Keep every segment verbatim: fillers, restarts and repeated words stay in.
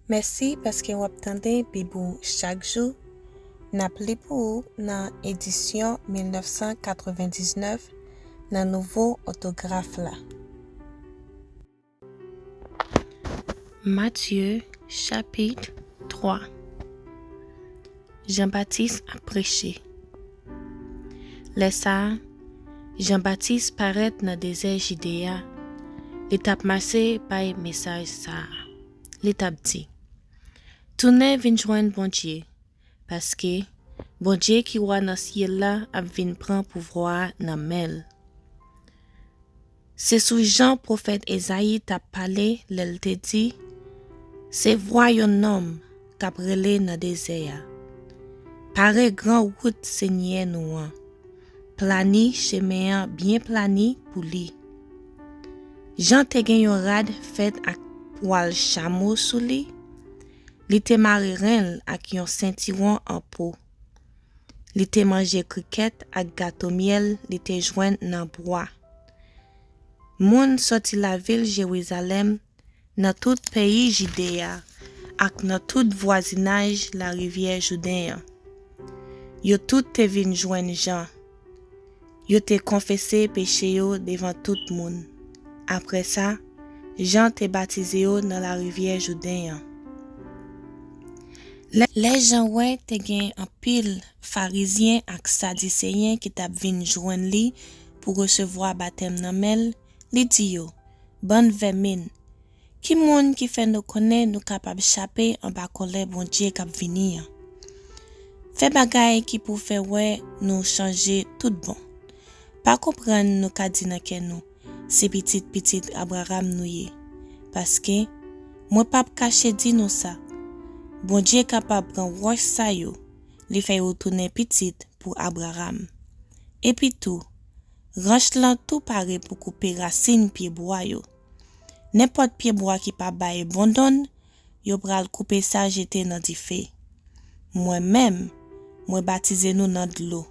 Mèsi paske w ap tande Bib ou chak jou. N ap li pou ou nan edisyon mil nèf san katrevendiznèf nan nouvo òtograf la. Matye, chapit twa. Jan Batis ap preche. Lè sa a, Jan Batis parèt nan dezè Jideya. Li t ap mache bay mesaj sa a. Li t ap di, "Tounen vin jwenn Bondye, paske Bondye ki wa nan syèl la ap vin pran pouvwa a nan men l." Se sou Jan pwofèt Ezayi t ap pale lè l te di, "Se vwa yon nonm k ap rele nan dezè a, 'Pare gran wout Senyè nou an, plani chemen an byen plani pou li.'" Jan te gen yon rad fèt ak pwal chamo sou li. Li te mare ren l ak yon sentiwon an po. Li te manje krikèt ak gato myèl li te jwenn nan bwa. Moun sòti lavil Jerizalèm, nan tout peyi Jideya, ak nan tout vwazinaj larivyè Jouden an. Yo tout te vin jwenn Jan. Yo te konfese peche yo devan tout moun. Apre sa, Jan te batize yo nan larivyè Jouden an. Lè, lè Jan wè te gen anpil Farizyen ak Sadiseyen ki t ap vin jwenn li pou resevwa batèm nan men l, li di yo, "Bann vèmin, ki moun ki fè nou konnen nou kapab chape anba kòlè Bondye k ap vini an? Fè bagay ki pou fè wè nou chanje tout bon. Pa konprann nou ka di nan kè nou, 'Se pitit pitit Abraram nou ye.' Paske, mwen p ap kache di nou sa, Bondye kapab pran wòch sa yo, li fè yo tounen pitit pou Abraram. Epi tou, ranch lan tou pare pou koupe rasin pyebwa yo. Nenpòt pyebwa ki pa bay bon donn, yo pral koupe sa jete nan dife. Mwen menm, mwen batize nou nan dlo,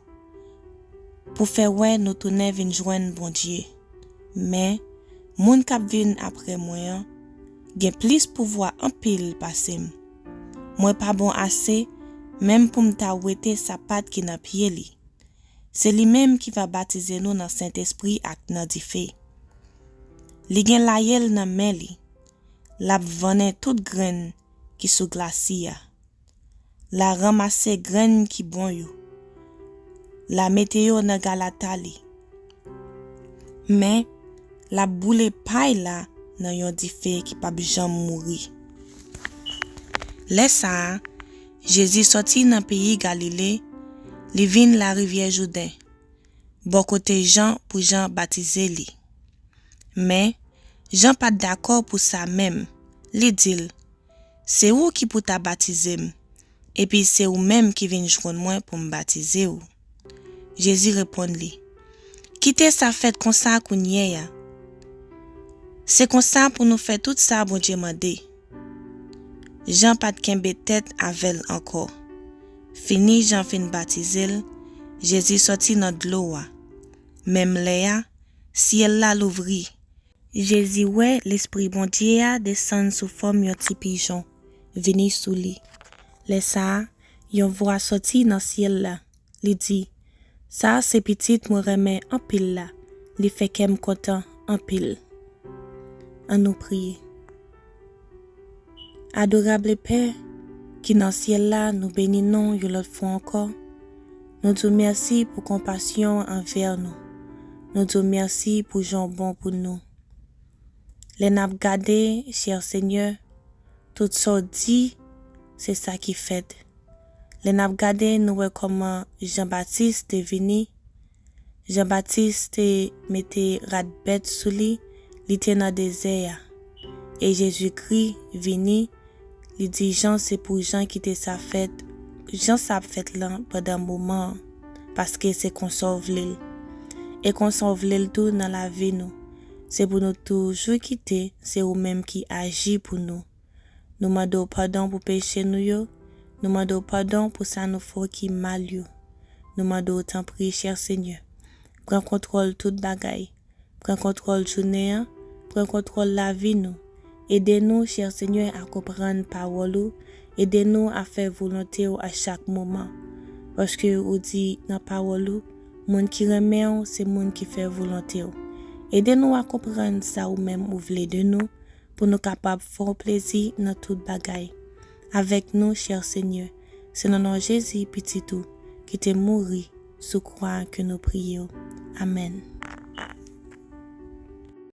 pou fè wè nou tounen vin jwenn Bondye. Men, moun k ap vin apre mwen an, gen plis pouvwa anpil pase m. Mwen pa bon ase, menm pou m ta wete sapat ki nan pye li. Se li menm ki va batize nou nan Sentespri ak nan dife. Li gen layèl nan men li. L ap vannen tout grenn ki sou glasi a. L a ranmase grenn ki bon yo. L a mete yo nan galata li. Men, l ap boule pay la nan yon dife ki p ap janm mouri." Lè sa a, Jezi sòti nan peyi Galile, li vin larivyè Jouden, bò kote Jan pou Jan batize li. Men, Jan pa t dakò pou sa menm. Li di l, "Se ou ki pou ta batize m, epi se ou menm ki vin jwenn mwen pou m batize w." Jezi reponn li, "Kite sa fèt konsa kounye a. Se konsa pou nou fè tout sa Bondye mande." Jan pa t kenbe tèt avè l ankò. Fini Jan fin batize l, Jezi sòti nan dlo a. Menm lè a, syèl la louvri. Jezi wè Lespri Bondye a desann sou fòm yon ti pijon, vini sou li. Lè sa a, yon vwa sòti nan syèl la. Li di, "Sa a se Pitit mwen renmen anpil la, li fè kè m kontan anpil." Ann nou priye. Adorab Pè ki nan syèl la, nou beni non w yon lòt fwa ankò. Nou di w mèsi pou konpasyon w anvè nou. Nou di w mèsi pou jan w bon pou nou. Lè n ap gade, chè Senyè, tout sa w di, se sa ki fèt. Lè n ap gade, nou wè kòman Jan Batis te vini. Jan Batis te mete rad bèt sou li, li te nan dezè a. E Jezikri vini, li di Jan se pou jan ki te sa fèt, jan sa ap fèt lan pandan moman an, paske se konsa w vle l. E konsa w vle l tou nan lavi nou. Se pou nou toujou kite se ou menm ki aji pou nou. Nou mande w padon pou peche nou yo. Nou mande w padon pou sa nou fè w ki mal yo. Nou mande w tanpri, chè Senyè, pran kontwòl tout bagay. Pran kontwòl jounen an. Pran kontwòl lavi nou. Ede nou, chè Senyè, a konprann pawòl ou. Ede nou a fè volonte w a chak moman. Paske ou di nan pawòl ou, moun ki renmen w, se moun ki fè volonte w. Ede nou a konprann sa ou menm ou vle de nou, pou nou kapab fè w plezi nan tout bagay. Avèk nou, chè Senyè, se nan non Jezi, Pitit ou, ki te mouri sou kwa ke nou priye w. Amèn.